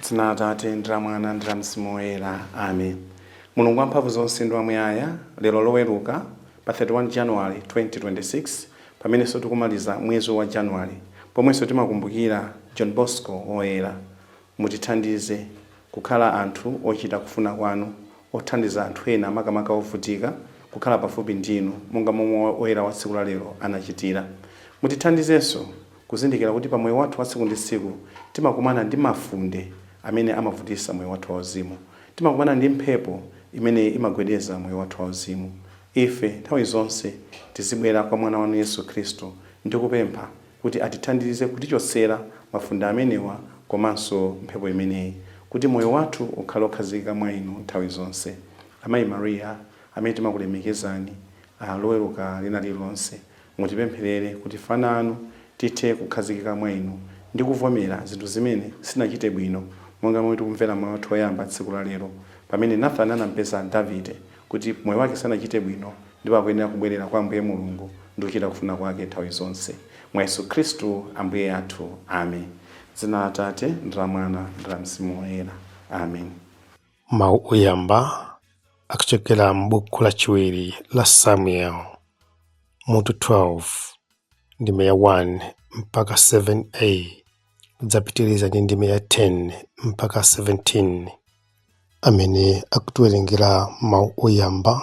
Dzina la Atate ndi la Mwana ndi la Mzimu Woyera. Amen. Mulungu wamphamvu zonse ndi wamuyaya, lero Loweruka pa 31 January 2026, pamenenso tikumaliza mwezi wa January, pomwenso timakumbukira John Bosco Woyera, mutithandize kukhala anthu ochita kufuna kwanu, othandiza anthu ena, makamaka ovutika, kukhala pafupi ndinu, monga momwe woyera wa tsiku la lero anachitira. Mutithandizenso kuzindikira kuti pa moyo wathu wa tsiku ndi tsiku timakumana ndi mafunde amene amavutitsa moyo wathu wauzimu. Timakumana ndi mphepo imene imagwedeza moyo wathu wauzimu. Ife nthawi zonse tizibwera kwa Mwana wanu Yesu Khristu ndi kupempha kuti atithandize kutichotsera mafunde amenewa komanso mphepo imeneyi, kuti moyo wathu ukhale wokhazikika mwa Inu nthawi zonse. Amayi Maria, amene timakulemekezani Loweruka lina lililonse, Mutipempherere kuti ife ana anu tithe kukhazikika mwa Inu ndi kuvomera zinthu zimene sitinachite bwino, monga momwe tikumvera mawu athu oyamba tsiku la lero, pamene Nathani anampeza Davide kuti moyo wake sanachite bwino ndipo akuyenera kubwerera kwa Ambuye Mulungu ndi kuchita kufuna kwake nthawi zonse. Mwa Yesu Khristu Ambuye athu. Amen. Dzina la Atate, ndi la Mwana, ndi la Mzimu Woyera. Amen. Mawu oyamba akuchokera m'buku lachiwiri la Samuel, mutu 12, ndime ya 1 mpaka 7a, kudzapitiriza ndi ndime ya 10 mpaka 17. Amene akutiwerengera mawu oyamba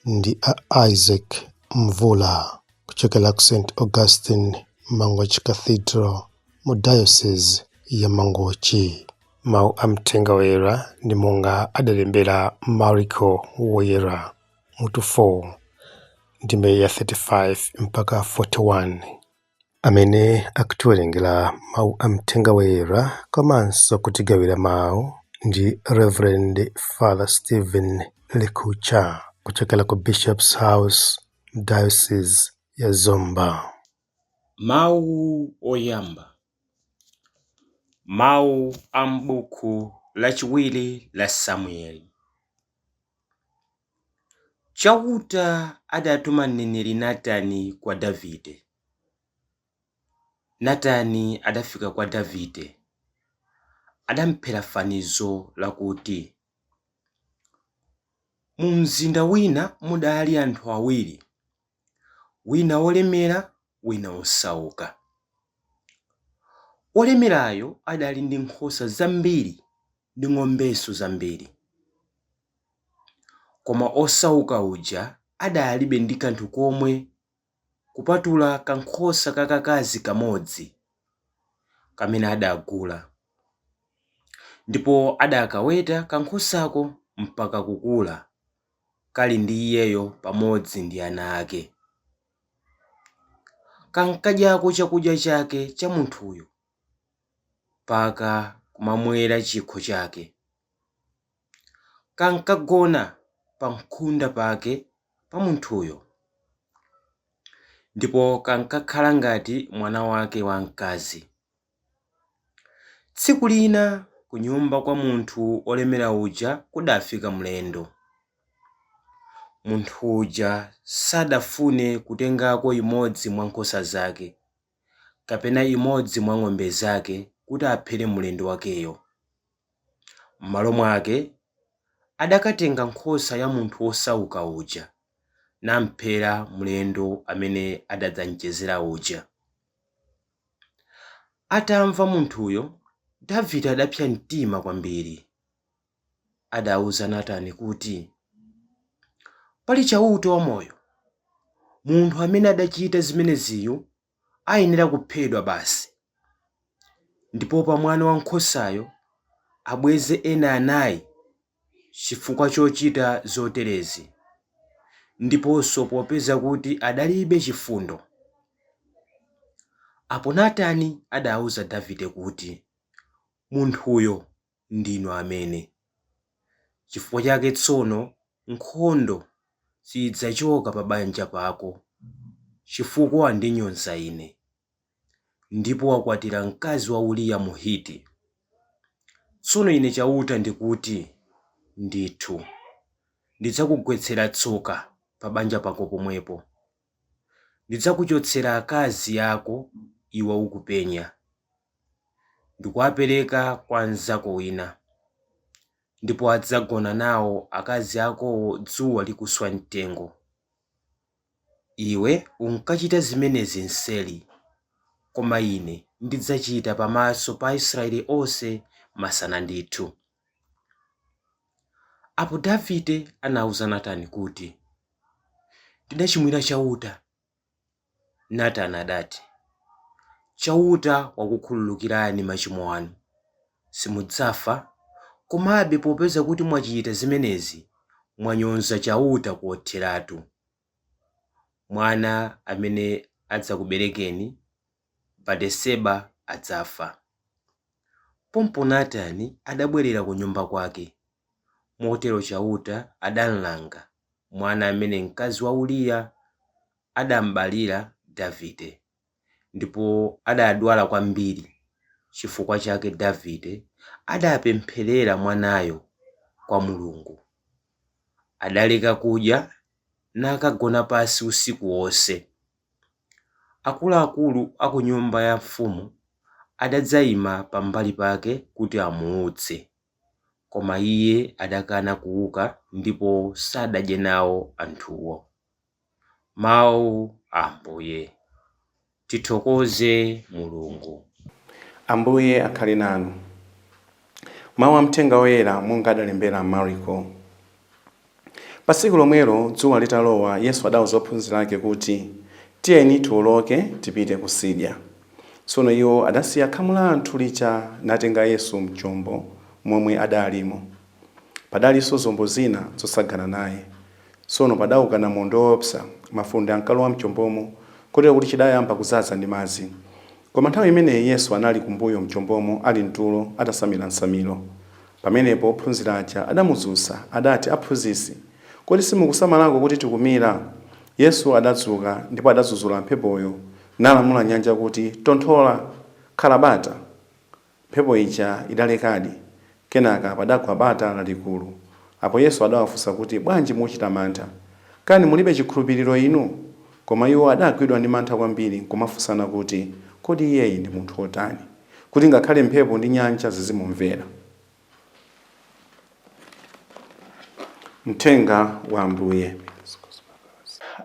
ndi a Isaac Mvula kuchokera ku St Augustine Mangochi Cathedral mu Diocese ya Mangochi. Mawu a Mthenga Woyera ndi monga adalembera Mariko Woyera, mutu 4, ndime ya 35 mpaka 41. Amene akutiwerengera mawu a Mthenga Woyera komanso kutigawira mawu ndi Reverend Father Stephen Likucha kuchokera ku Bishop's House, Diocese ya Zomba. Mawu oyamba. Mawu a m'buku lachiwiri la Samueli. Chauta adatuma mneneri Natani kwa Davide. Natani adafika kwa Davide, adamphera fanizo lakuti, Mu mzinda wina mudali anthu awiri, wina wolemera, wina wosauka. Wolemerayo adali ndi nkhosa zambiri ndi ng'ombenso zambiri. Koma osauka uja adalibe ndi kanthu komwe kupatula kankhosa kakakazi kamodzi kamene adagula. Ndipo adakaweta kankhosako mpaka kukula, kali ndi iyeyo pamodzi ndi ana ake. Kankadyako chakudya chake cha munthuyo, mpaka kumamwera chikho chake. Kankagona pankhunda pake pa munthuyo, ndipo kankakhala ngati mwana wake wamkazi. Tsiku lina kunyumba kwa munthu wolemera uja kudafika mlendo. Munthu uja sadafune kutengako imodzi mwa nkhosa zake kapena imodzi mwa ng'ombe zake kuti aphere mlendo wakeyo. M'malo mwake adakatenga nkhosa ya munthu wosauka uja namphera mlendo amene adadzamchezera uja. Atamva munthuyo, Davide adapsa mtima kwambiri. Adauza Natani kuti, Pali Chauta wamoyo, munthu amene adachita zimeneziyu ayenera kuphedwa basi, ndipo pa mwana wankhosayo abweze ena anayi chifukwa chochita zoterezi, ndiponso popeza kuti adalibe chifundo. Apo Natani adauza Davide kuti, Munthuyo ndinu amene. Chifukwa chake tsono nkhondo sidzachoka pabanja pako, chifukwa wandinyoza ine, ndipo wakwatira mkazi wa Uriya Muhiti. Tsono Ine Chauta ndikuti, Ndithu, ndidzakugwetsera tsoka pabanja pako pomwepo. Ndidzakuchotsera akazi ako iwe ukupenya. Ndikuwapereka kwa mnzako wina, ndipo adzagona nawo akazi akowo dzuwa likuswa mtengo. Iwe unkachita zimenezi mseri, koma ine ndidzachita pamaso pa Aisraeli onse masana ndithu. Apo Davide anawuza Natani kuti, Ndidachimwira Chauta. Natani adati, Chauta wakukhululukirani machimo anu, simudzafa. Komabe popeza kuti mwachita zimenezi, mwanyonza Chauta kotheratu. Mwana amene adzakuberekeni, Bateseba adzafa. Pompo Natani adabwerera ku nyumba kwake. Motero Chauta adamlanga mwana amene mkazi wa Uriya adambalira Davide, ndipo adadwala kwambiri. Chifukwa chake Davide adapempherera mwanayo kwa Mulungu. Adaleka kudya nakagona pansi usiku wonse. Akuluakulu a ku nyumba ya mfumu adadzayima pambali pake kuti amuutse, koma iye adakana kuuka ndipo sadadye nawo anthuwo. Mawu a Ambuye. Tithokoze Mulungu. Ambuye akhale nanu. Mawu a Mthenga Woyera monga adalembera Mariko. Pa tsiku lomwelo dzuwa litalowa, Yesu adauza ophunzira ake kuti, Tiyeni tiwoloke tipite kutsidya. Tsono iwo adasiya khamu la anthu lija natenga Yesu m'chombo momwe adaalimo. Padalinso zombo zina zotsagana naye. Tsono padauka namondwe woopsa, mafunde ankalowa m'chombomo, kotero kuti chidayamba kudzaza ndi madzi. Koma nthawi imeneyi Yesu anali kumbuyo m'chombomo ali mtulo, atasamira msamiro. Pamenepo ophunzira aja adamudzutsa, adati, Aphunzitsi, kodi simukusamalako kuti tikumira? Yesu adadzuka, ndipo adadzudzula mphepoyo, nalamula nyanja kuti, Tonthola! Khala bata! Mphepo ija idalekadi. Kenaka padagwa bata lalikulu. Apo Yesu adawafunsa kuti, Bwanji mukuchita mantha? Kani mulibe chikhulupiriro inu? Koma iwo adagwidwa ndi mantha kwambiri nkumafunsana kuti, Kodi iyeyi ndi munthu wotani, kuti ngakhale mphepo ndi nyanja zizimumvera? Mthenga wa Ambuye.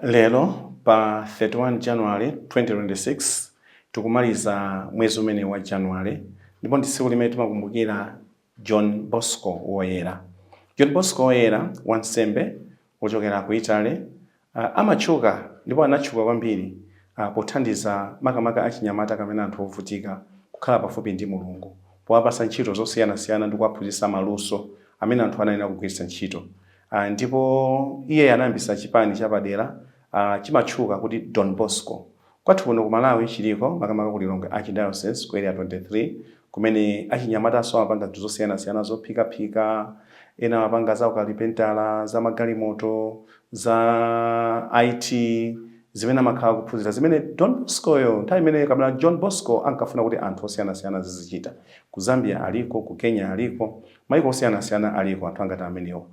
Lero pa 31 January 2026 tikumaliza mwezi umene wa January, ndipo ndi tsiku limene timakumbukira John Bosco Woyera. John Bosco Woyera, wansembe wochokera ku Italy, amatchuka ndipo anatchuka kwambiri pothandiza makamaka achinyamata kapena anthu ovutika kukhala pafupi ndi Mulungu powapatsa ntchito zosiyanasiyana ndi kuwaphunzitsa maluso amene anthu anayenera kugwiritsa ntchito. Ndipo iye anayambitsa chipani chapadera chimatchuka kuti Don Bosco. Kwathu kuno ku Malawi chiliko, makamaka ku Lilongwe Archdiocese ku Area 23, kumene achinyamatanso amapanga zinthu zosiyanasiyana zophikaphika, ena amapanga za ukalipentala, za magalimoto, za IT, zimene amakhala akuphunzira, zimene Don Boscoyo nthawi imeneyo kapena John Bosco ankafuna kuti anthu osiyanasiyana azizichita. Ku Zambia aliko, ku Kenya aliko, maiko osiyanasiyana aliko anthu angati amenewo.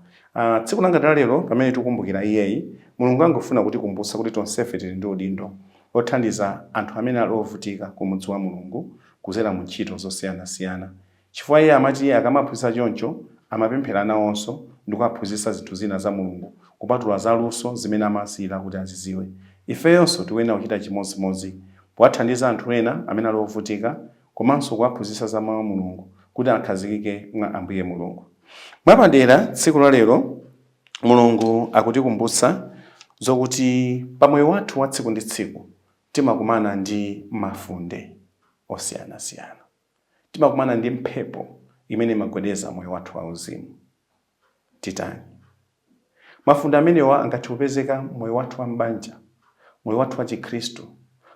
Tsiku langati la lero pamene tikukumbukira iyeyi, Mulungu angofuna kutikumbutsa kuti tonsefe tili ndi udindo othandiza anthu amene ali ovutika kumudziwa Mulungu kudzera mu ntchito zosiyanasiyana. Chifukwa iye amati iye akamaphunzitsa choncho, amapemphera nawonso ndikuwaphunzitsa zinthu zina za Mulungu kupatula za luso zimene amawasiyira kuti azidziwe. Ifeyonso tikuyenera kuchita chimodzimodzi powathandiza anthu ena amene ali ovutika komanso kuwaphunzitsa za Mau a Mulungu kuti akhazikike mwa Ambuye Mulungu. Mwapadera tsiku la lero Mulungu akutikumbutsa zokuti pa moyo wathu wa tsiku ndi tsiku timakumana ndi mafunde osiyanasiyana. Timakumana ndi mphepo imene imagwedeza moyo wathu wauzimu. Titani? Mafunde amenewa angathe kupezeka m'moyo wathu wa m'banja, moyo wathu wa Chikhristu.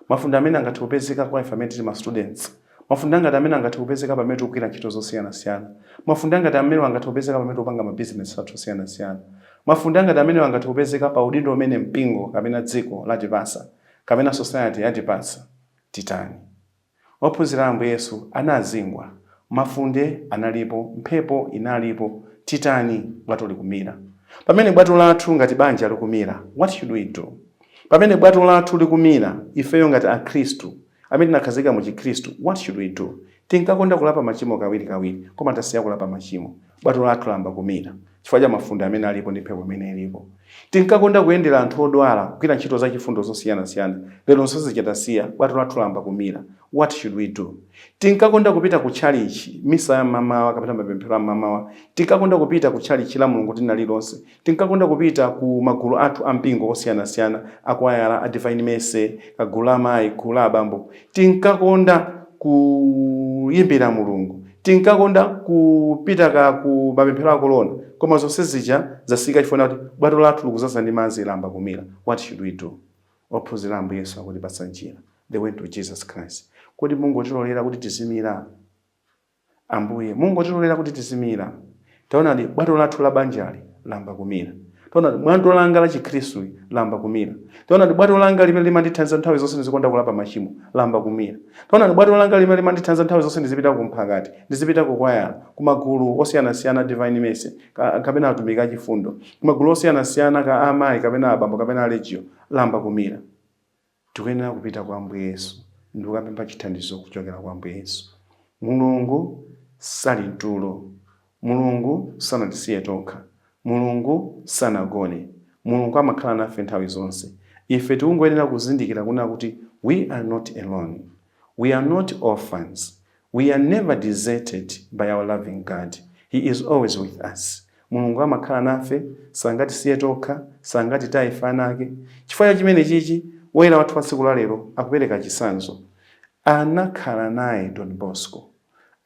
Mafunde amene angathe kupezeka kwa ife amene tili ma students. Mafunde angati amene angathe kupezeka pamene tikugwira ntchito zosiyanasiyana. Mafunde angati amenewa angathe kupezeka pamene tikupanga ma business athu osiyanasiyana. Mafunde angati amenewa angathe kupezeka pa udindo umene mpingo kapena dziko latipatsa, kapena society yatipatsa. Titani? Ophunzira a Ambuye Yesu anazingwa, mafunde analipo, mphepo inalipo, titani? Bwato likumira. Pamene bwato lathu ngati banja likumira, what should we do? Pamene bwato lathu likumira, ifeyo ngati Akhristu amene tinakhazikika mu Chikhristu, what should we do? Tinkakonda kulapa machimo kawirikawiri, koma tasiya kulapa machimo. Bwato lathu layamba kumira chifukwa cha mafunde amene alipo ndi mphepo imene ilipo. Tinkakonda kuyendera anthu odwala, kugwira ntchito zachifundo zosiyanasiyana. Lero zonse zija tasiya, bwato lathu layamba kumira. What should we do? Tinkakonda kupita ku tchalitchi, misa ya mmamawa kapena mapemphero a mmamawa. Tinkakonda kupita ku tchalitchi la Mulungu lina lililonse. Tinkakonda kupita ku magulu athu a mpingo osiyanasiyana, a kwayala, a Divine Mercy, ka gulu la amayi, gulu la abambo. Tinkakonda kuyimbira Mulungu. Tinkakonda kupita ka ku mapemphero a kolona. Koma zonse zija zasiyika chifukwa kuti bwato lathu likuzaza ndi madzi layamba kumira. What should we do? Ophunzira a Ambuye Yesu akutipatsa njira. They went to Jesus Christ. Kodi mungotilolera kuti tizimira? Ambuye, mungotilolera kuti tizimira? Taonani bwato lathu la banjali layamba kumira. Taonani bwato langa la Chikhristu layamba kumira. Taonani bwato langa limene limandithandiza nthawi zonse ndizikonda kulapa machimo layamba kumira. Taonani bwato langa limene limandithandiza nthawi zonse ndizipita kumphakati, ndizipita kukwayala, kumagulu osiyanasiyana Divine Mercy, kapena atumiki achifundo, kumagulu osiyanasiyana ka amayi kapena abambo kapena alegio layamba kumira. Tikuyenera kupita kwa Ambuye Yesu ndi kukapempha chithandizo kuchokera kwa Ambuye Yesu. Mulungu sali mtulo. Mulungu sanatisiye tokha. Mulungu sanagone. Mulungu amakhala nafe nthawi zonse. Ife tikungoyenera kuzindikira kunena kuti we are not alone. We are not orphans. We are never deserted by our loving God. He is always with us. Mulungu amakhala nafe, sangatisiye tokha, sangatitaye ife ana ake. Chifukwa cha chimene chichi, woyera wathu wa tsiku la lero akupereka chitsanzo. Anakhala naye Don Bosco.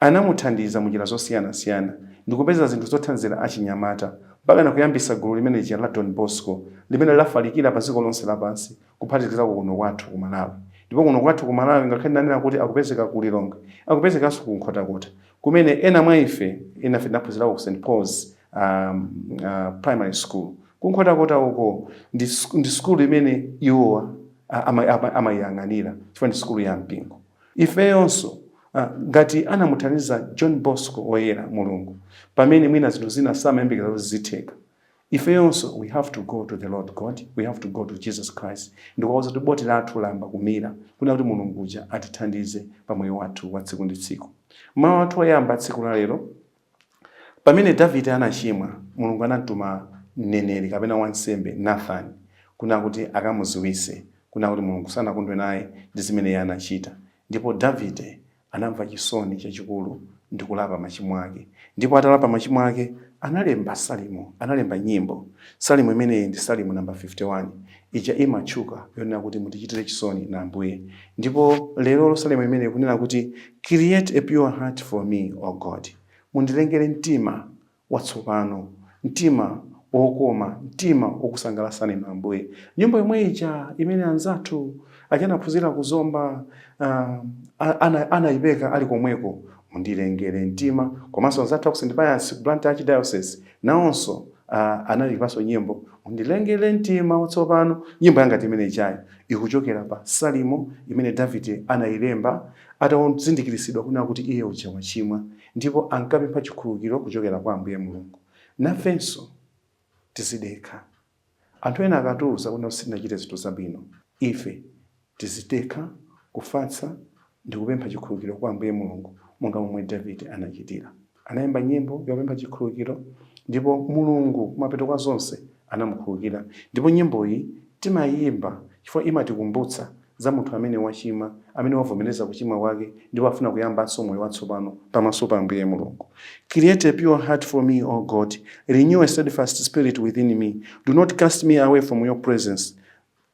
Anamuthandiza munjira zosiyanasiyana ndikupeza zinthu zothandizira achinyamata mpakana kuyambisa gulu limene lija la Don Bosco limene lafalikira pa dziko lonse lapansi kuphatikizako kuno kwathu ku Malawi. Ndipo kuno kwathu ku Malawi ngakhale ndanena kuti akupezeka ku Lilongwe, akupezekanso ku Nkhotakota kumene ena mwa ife, enafe tinaphunzirako ku St Paul's Primary School. Ku Nkhotakota uko ndi sukulu imene iwowa amayiyang'anira chifukwa ndi sukulu ya mpingo. Ifeyonso ngati anamuthandiza John Bosco Woyera Mulungu pamene mwina zinthu zina samayembekeza kuti zitheka, ifeyonso we have to go to the Lord God, we have to go to Jesus Christ ndikuwauza kuti boti lathu layamba kumira, kunena kuti Mulungu uja atithandize pa moyo wathu wa tsiku ndi tsiku. Mawu athu oyamba tsiku la lero, pamene Davide anachimwa, Mulungu anamtuma mneneri kapena wansembe Nathani kunena kuti akamuziwise kunena kuti Mulungu sanakondwe naye ndi zimene iye anachita. Ndipo Davide anamva chisoni chachikulu ndi kulapa machimo ake. Ndipo atalapa machimo ake, analemba salimo, analemba nyimbo. Salimo imeneyi ndi Salimo namba 51. Ija imatchuka yonena kuti mutichitire chisoni na Ambuye. Ndipo lero salimo imeneyi kunena kuti create a pure heart for me, O God. Mundilengere mtima watsopano, mtima wokoma, mtima wokusangalasani inu Ambuye. Nyimbo yomwe ija imene anzathu aja anaphunzira kuzomba anayipeka ali komweko, mundilengere mtima. Komanso anzathu aku St Pius ku Blantyre Archdiocese nawonso analipanso nyimbo mundilengere mtima watsopano. Nyimbo yangati imene ijayo ikuchokera pa salimo imene Davide anayilemba atazindikiritsidwa kunena kuti iye uja wachimwa ndipo ankapempha chikhululukiro kuchokera kwa Ambuye Mulungu. Nafenso tizidekha. Anthu ena akatiuza kuti sitinachite zinthu zabwino, ife tizidekha, kufatsa ndi kupempha chikhululukiro kwa Ambuye Mulungu monga momwe Davide anachitira. Anayimba nyimbo yopempha chikhululukiro ndipo Mulungu kumapeto kwa zonse anamukhululukira. Ndipo nyimboyi timayimba chifukwa imatikumbutsa za munthu amene wachimwa, amene wavomereza kuchimwa kwake ndipo afuna kuyambanso moyo watsopano pamaso pa Ambuye Mulungu. Create a pure heart for me, O God. Renew a steadfast spirit within me. Do not cast me away from your presence.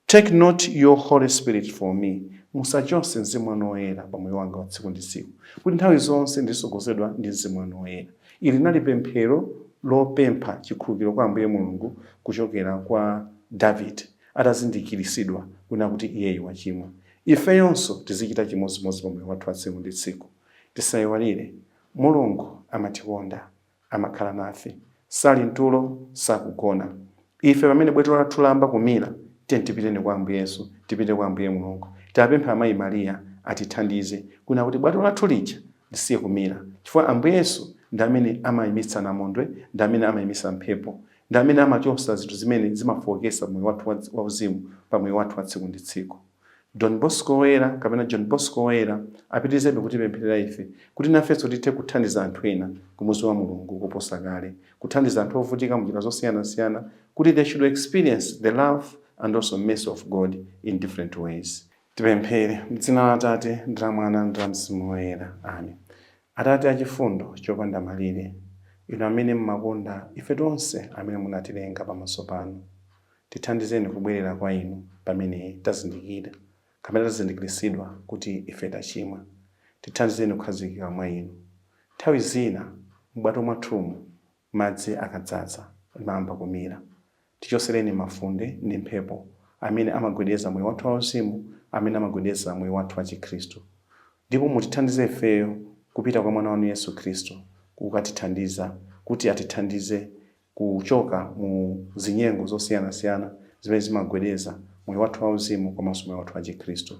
Take not your Holy Spirit from me. Musachotse mzimu wanu woyera pa moyo wanga wa tsiku ndi tsiku, kuti nthawi zonse ndizitsogozedwa ndi mzimu wanu woyera. Ili linali pemphero lopempha chikhululukiro kwa Ambuye Mulungu kuchokera kwa David atazindikiritsidwa kunena kuti iyeyu wachimwa. Ifeyonso tizichita chimodzimodzi pa moyo wathu wa tsiku ndi tsiku. Tisayiwalire, Mulungu amatikonda, amakhala nafe, sali mtulo, sakugona. Ife pamene bwato lathu layamba kumira, tiye tipiteni kwa Ambuye Yesu, tipite kwa Ambuye Mulungu. Tiapemphe Amayi Mariya atithandize kunena kuti bwato lathu lija lisiye kumira, chifukwa Ambuye Yesu ndi amene amayimitsa namondwe, ndi amene amayimitsa mphepo, ndi amene amachotsa zinthu zimene zimafowokesa moyo wathu wauzimu pa moyo wathu wa tsiku ndi tsiku. Don Bosco Woyera kapena John Bosco Woyera apitirizebe kutipempherera ife kuti nafenso tithe kuthandiza anthu ena kumudziwa Mulungu koposa kale, kuthandiza anthu ovutika munjira zosiyanasiyana kuti they should experience the love and also mercy of God in different ways. Tipemphere m'dzina la Atate ndi la Mwana ndi la Mzimu Woyera. Amen. Atate achifundo chopanda malire, inu amene mmakonda ife tonse amene munatilenga pamaso panu, tithandizeni kubwerera kwa inu pamene tazindikira kapena tazindikiritsidwa kuti ife tachimwa. Tithandizeni kukhazikika mwa inu. Nthawi zina m'bwato mwathumu madzi akadzaza limayamba kumira. Tichosereni mafunde ndi mphepo amene amagwedeza moyo wathu wauzimu, amene amagwedeza moyo wathu wa Chikhristu. Ndipo mutithandize ifeyo kupita kwa mwana wanu Yesu Khristu kukatithandiza kuti atithandize kuchoka mu zinyengo zosiyanasiyana zimene zimagwedeza moyo wathu wauzimu komanso moyo wathu wa Chikhristu.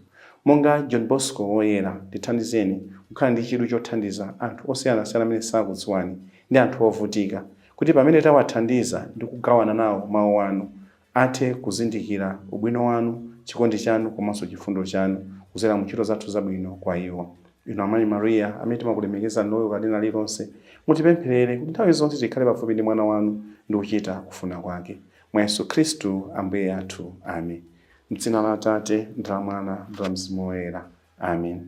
Monga John Bosco Woyera, tithandizeni kukhala ndi chidwi chothandiza anthu osiyanasiyana amene sakudziwani ndi anthu ovutika, kuti pamene tawathandiza ndi kugawana nawo mawu anu, athe kuzindikira ubwino wanu, chikondi chanu komanso chifundo chanu kudzera mu ntchito zathu zabwino kwa iwo. Inu Amayi Mariya, amene timakulemekezani Loweruka lina lililonse, mutipempherere kuti nthawi zonse tikhale pafupi ndi mwana wanu ndi kuchita kufuna kwake. Mwa Yesu Khristu Ambuye athu. Amen. M'dzina la Atate ndi la Mwana ndi la Mzimu Woyera. Amen.